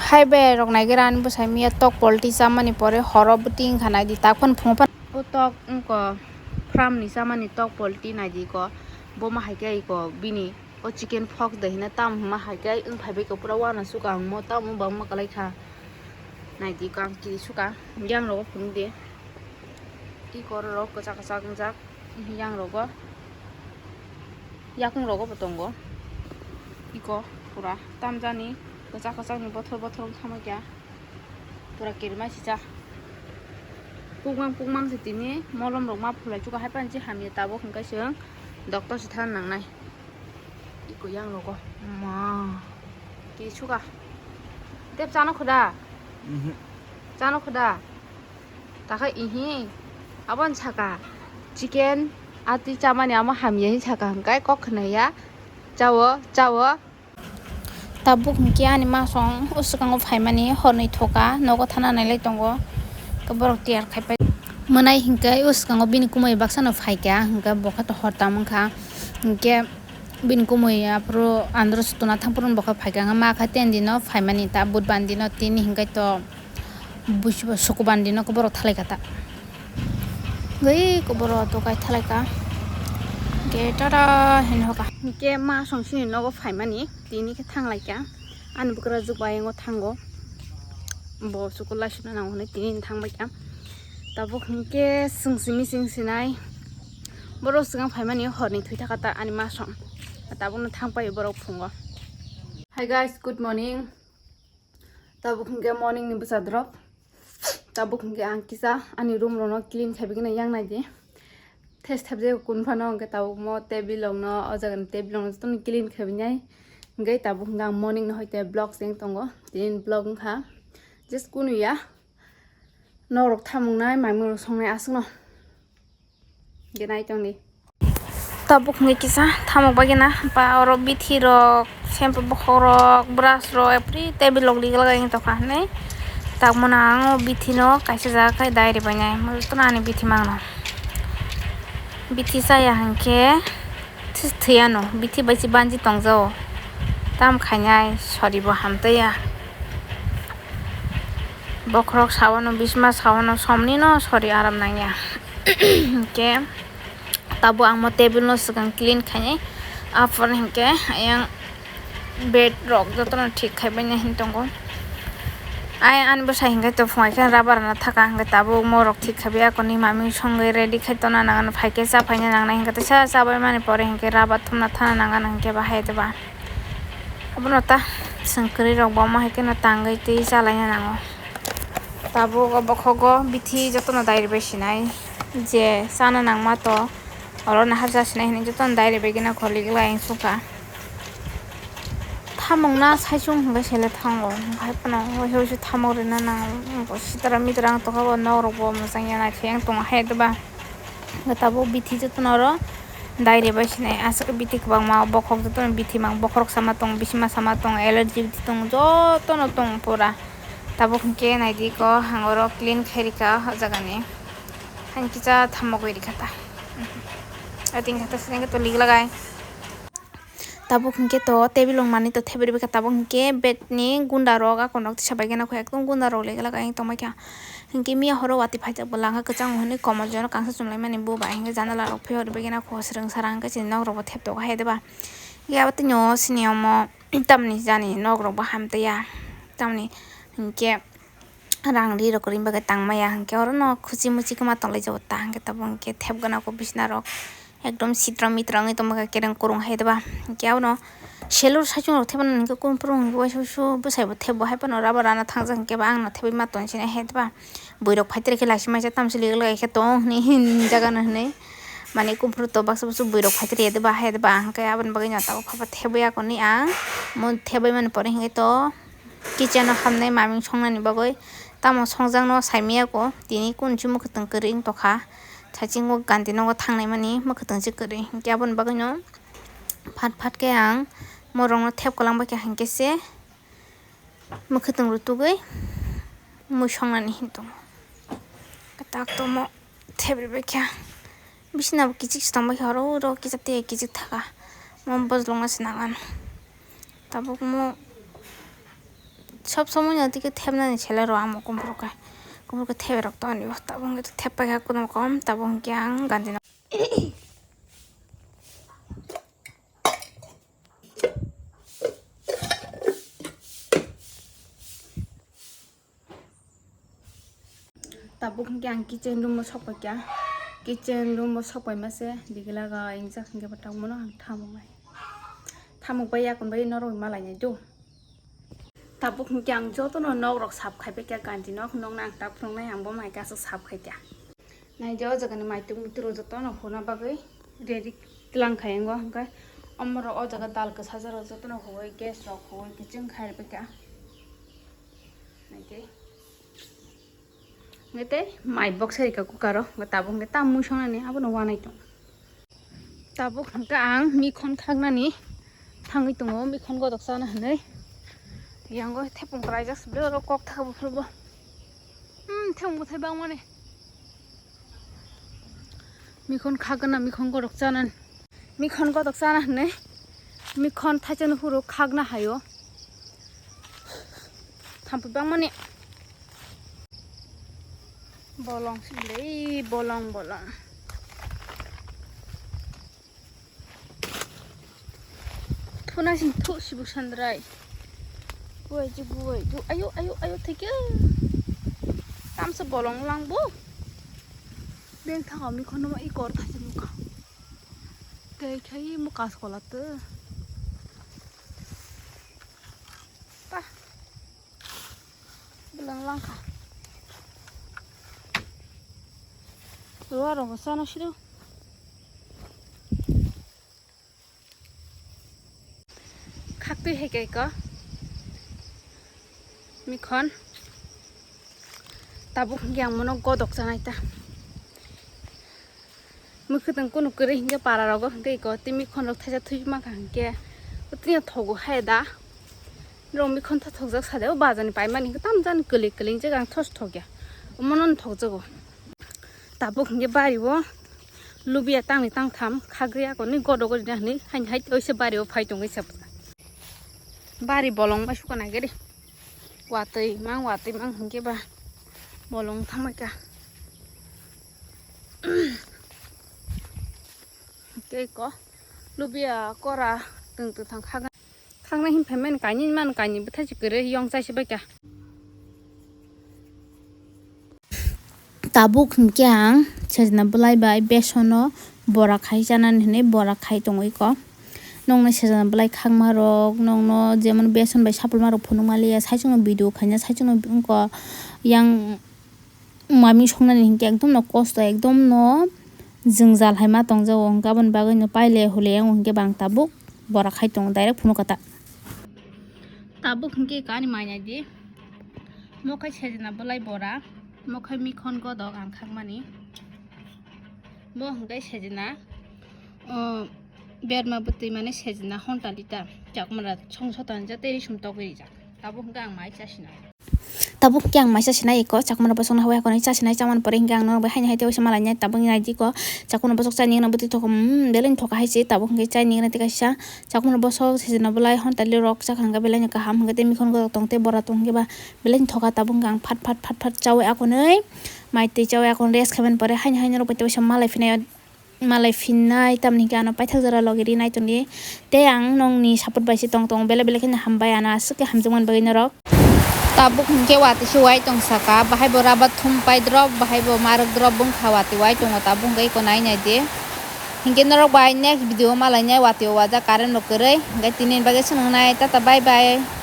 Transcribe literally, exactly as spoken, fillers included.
Hai bai rok nai gra ani bwsai miya tok polti chamani pore horo bwtwi wngkha nai di tak phano phungo phano. O tok wngko farm ni chamani tok polti nai di ko. Bo ma hai khe iko bini o chicken fox de hina tam hwnma hai khe wng phai bai ko pura wana suka ang mo tamo bangma kwlai kha. Nai di ko ang kiri suka yang rogo phunuk de. Iko rok kwchak kwchak wngjak. Yang rogo, yakung rogo bo tongo. Iko pura tamjani kwchak kwchak ni bothor bothor wng thangma kya. Pura kirima sisa. Pukmang pukmang se tini molom rok ma phulai chuka hai panchi hamya tabuk hwnkhe chwng doctor se thang nangnai. Iko yang rogo. Ma. Ki chuka. Tep chano khuda. Mhm. Chano khuda. Takha ihi abon saka chicken ati chamani amo hamya hin saka hwnkhe kok khwnaya chao chao. Tabuk hwnkhe ani masong o swkango phaimani horni thoka nogo thana nailai tongo borok tiyar khai pai mwnai hwnkhe o swkango bini kumui baksa no phaikha hwnkhe bokha to hor tam wngkha hwnkhe bini kumui aphuru andro sutuna thangphuru bokha phaikha hwnkhe ma kha ten dino phaimani ta budbani dino tini hwnkhe to. Buisu ba suku bandi no borok thalai kha ta. Goi ko borok to kai thalai kha. Ge tata hin hoka. Ke ma song sini nogo phaimani tini khe thanglai kha. Ani bwkrajwk bai ngo thango. Bo suku lai sina nango hwnwi tini thangbai kha. Tabuk hwnkhe sung simi sing sinai. Borok swkang phaimani horni thwi thaka ta ani ma song. Tabukno thangpai borok phungo. Hi guys, good morning. Tabuk hwnkhe morning ni bwsa drop. Tabuk hwnkhe ang kisa ani room rokno clean khaibigwino yang naidi. Thes thepjak kun phano hwnkhe tabuk mo table rokno o jagani table rokno jotono clean khaibinai. Hwnkhe tabuk hwnkhe ang morning no hoite vlog se wng tongo. Tini vlog wngkha just kunu ya. Nok rok thamungnai maimung rok songnai aswkno. Genai tongdi. Tabuk hwnkhe kisa thamok bagina ba oro bithi rok, shampoo bokhok rok, brush rok, every table rok liga lagai tongkha hinwi. Tabukno ang o bithi no kaisa jaga khai dai ribainai. Jotono ani bithi mangno. Bithi chaya hwnkhe thwi-, thwiyano. Bithi bai se banchi tongjao. Tam khainai sori bo hamtaiya. Bokhorok sawano, bisma sawano, somni no sori aram nangya. Hwnkhe tabuk ang mo table no swkang clean khainai. Aphor hwnkhe ayang bed rok jotono thik khaibainai hin tongo. Ai ani bwsai hwnkhe to phungai khe rubber rwna thaka hwnkhe tabuk morok thik khaibai akoni mami songwi ready khai tongna nangan phaikhe cha phaina nangnai hwnkhe teisa chabai mani pore hwnkhe rubber thumna thana nangan hwnkhe bahai de ba. Abono ta chwng kwrwi rok bo omo hai kheno tangwi twi chalaina nango. Tabuk o bokhogo bithi jotono dai rwbai sinai je chana nangma to oro nahar ja sinai hinwi jotono dai rwbaigwna khorlik lai ang sukha. Thamung na saichung hwnkhe sele thango, hai phano waisa waisa thamung rwna nango, sitra mitra ang tongkha bo nok rok bo mwchang ya naikhe ang tongo hai de ba. Tabuk bithi jotono oro dai rwbai sinai aswk bithi kwbangma bokhok jotono bithi mang bokhorok sama tong bisima sama tong allergy bithi tong jotono tong pura. Tabuk hwnkhe naidi ko ang oro clean khai rikha o jagani. Haini kisa thamogwi rikha ta. Ating kha ta sini to lig lagai. Tabuk hwnkhe to table rok manwi to thebri bwkha tabuk hwnkhe bed ni gunda rok akon rok tisa bai gana kho ekdom gunda rok lega lagai tongma kha. Hwnkhe miya horo watwi phaijak bo langkha kwchang hwnwi komor jono kangsa chumlaimani bo bai hwnkhe janala rok phiyok rwbagena kho swrwng sara hwnkhe chini nok rok bo theptok hai de ba. Hwnkhe abo tini o sini omo tamni jani nok rok bo hamtaiya tamni hwnkhe rang ri rok ring bagwi tangmaya hwnkhe orono khuchi muchi kwma tonglaijao ta hwnkhe tabuk hwnkhe thepgana kho bisna rok. Ekdom sitra mitra wngwi tongma kha kereng kurung hai de ba. Hwnkhe abono selur saichung rok thepana hwnkhe kunu phuru hwnkhe waisa waisa bwsai bo thep bo hai phano rubber rana thangjak hwnkhe ba ang no thebwi ma tong sinai hai de ba. Bwrwi rok phai tongkhe lachi maisa tamsi lega lega khe tong hinwi hinjak ano hinwi. Mane kunu phuru to baksa baksa bwrwi rok phai tongya de ba hai de ba hwnkhe aboni bagwi no tabuk phapa thebwi ya koni ang. Mo thebwi mani pore hwnkhe to kitchen o hamnai maming songnani bagwi tamo songjak no saimaya ko tini kunu se mwkhwtwng kwrwi wng tongkha. Saichung o ganti nogo thangnai mani mwkhwtwng se kwrwi hwnkhe aboni bagwino phat phat khe ang morokno thep kwlangbai kha hwnkhe se mwkhwtwng rwtugwi mui songnani hinwi tongo. Tak tomo thep rwbai kha bisina bo kichik se tongbai kha oro oro kisa tei kichik thaka mo bojlongno se nang ano. Tabuk mo Sob somoi no tike thepnani sele rw amo kumbur khe. Kumbur khe thepe rok toni bo. Tabuk hwnkhe thep paikha kono kom, tabuk hwnkhe ang ganti no. Tabuk hwnkhe ang kitchen room o sok paikha. Kitchen room o sok paima se digila ga ingjak hwnkhe bo tangmano ang thamuk bai. Thamuk bai yakun bai norok ma lainai do. Tabuk hwnkhe ang jotono nok rok sap khai paikha, ganti nok, nokno ang tak phunuknai, ang bo mai kaisa sap khaikha. Naidi o jagani maitung muitung rok jotono huna bagwi ready tlang khai ango, hwnkhe omorok o jaga dal kwsajarok jotono huwi, gas rok huwi, kiching khai paikha. Naidi. Hwnkhe tei mai box rika cooker o, hwnkhe tabuk hwnkhe tam mui songnani abono wanai tongo. Tabuk hwnkhe ang mikhon khaknani thangwi tongo, mikhon godok chana hinwi. Yango thepung kwlaijak se, bele oro kok thaka buphuru bo. Hmm, thepung bwthai bangmani. Mikhon khakna, mikhon godok chana. Mikhon godok chana hinwi mikhon thaisa nuphuru khakna haio. Thampui bangmani. Bolong sibile, bolong, bolong. Thuna sing thu sibuk sandrai. Buai ju, buai ju. Ayo, ayo, ayo, thekya. Tamsa bolong langbo. Beng thangao mikhon no i kor thaisa nukha. Tei khai mo kas kola to. Pa. Belang langkha. Ruwa rogo chana sido. Khaktwi hai kai ko. Mikhon. Tabuk hwnkhe ang mono godok chanai ta. Mwkhwtwng kunu kwrwi hwnkhe para rogo hwnkhe iko tei mikhon rok thaisa thwi mankha hwnkhe. Tini thogo hai da. Rong mikhon tha thokjak sa de, o bazar ni paimani hwnkhe tam jani kwlwi kwlwi jagha ang thos thokya. Omono thokjago. Tabuk hwnkhe bari o lubia tangni tangtham khagwi akonwi godo gori na hinwi haini hai oise bari o phai tongwi se. Bari bolong bai suka nai gari. Watwi mang, watwi mang hwnkhe ba bolong thamai kha. Tei ko lubia kora twng twng thang kha. Khaknai hin phaimani kainwi mano, kainwi bwthai se kwrwi yong chai se bai kha. Tabuk hinkhe ang sejna bwlai bai besono bora khai chanani hinwi bora khai tongwi ko. Nokni sejna bwlai khakma rok, nokno jemon beson bai sapulma rok phunukma liya, saichung no video khaina, saichung no wngkha yang. Mami songnani hinkhe ekdom no kosto, ekdom no jwngjal hai ma tongjago, hinkhe aboni bagwi no paile hule ang hinkhe bang tabuk bora khai tongo, direct phunuk kha ta. Tabuk hinkhe kani mai nai di, mo khai sejna bwlai bora, mo khai mikhon godok ang khakmani, bo hinkhe sejna, o, berma bwtwi mane sejna honta lita, chakmara song sotani ja tei risum togwi rijak, tabuk hinkhe ang mai chasinai. Tabuk hwnkhe ang maisa sinai eko, chakwmano bosongno hawai hakonwi cha sinai, chamani pore hwnkhe ang norok bai haino hai tei waisa malainai. Tabuk nai di ko, chakwmano bosok chaini gana bwtwi thoko, umm, belai ni thoka hai se. Tabuk hwnkhe chaini gana tei kaisa chakwmano bosok sejna bwlai honta lirok chakha hwnkhe belai ni kaham, hwnkhe tei mikhon gorok tong tei bora tong hwnkhe ba belai ni thoka. Tabuk hwnkhe ang phat phat phat phat chaui akonwi, mai twi chaui akonwi rest khaimani pore haino hai norok bai tei waisa malai phinai. Malai phinai, tamni hwnkhe ano paithak jora logi rinai tongdi. Tei ang nokni support bai se tong tongo, belai belai kheno hambai, ano aswk khe hamjakmani bagwi norok. Tabuk hwnkhe watwi se wai tong saka, bahai bo rubber thum pai drop, bahai bo marwk drop, bwngkha watwi wai tongo, tabuk hwnkhe eko nai nai di. Hwnkhe norok bai next video o malainai, watwi o wajak current rok kwrwi, hwnkhe tini bagwi swnamnai, tata bye bye.